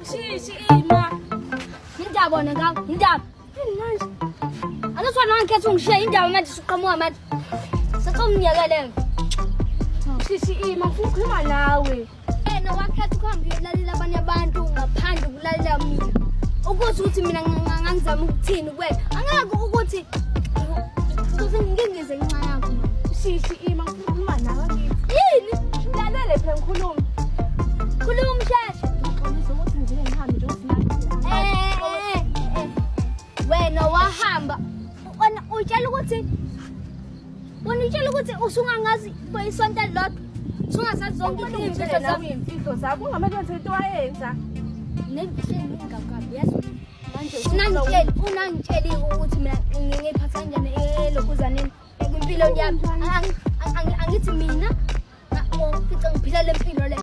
Shishi ima. Indaba wena ngawe, indaba. Manje. Angisona wangikhetha ungishiye indaba manje suqhamuka manje. Sesomnyekelele. Shishi ima ngifuna ukukhuluma nawe. Wena wakhetha ukuhamba uyolalela abanye abantu ngaphandle kulalela mina. Ukuthi ukuthi mina ngangizama ukuthini kuwena. Angeke ukuthi ukuthi ngingize ngenxa yakho manje. Shishi ima ngifuna ukukhuluma nawe ngithi. Yini? Ngilalele phela ngikhulume. Khuluma sheshe. Ngixolisa ukuthi nje ngihambe nje usinakile. Eh, eh, eh, wena wahamba wena utshela ukuthi wena utshela ukuthi usungangazi for isonto elilodwa usungasazi zonke Kumele iy'mfihlo ungitshele nawe zami iy'mfihlo zakho ungamele wenze into wayenza. nemfihlo ey'ningi yazi Manje unangitsheli unangitsheli ukuthi mina ngiyiphatha kanjani elokhuzaneni kwimpilo yami angithi mina ngifica ngiphila le mpilo le.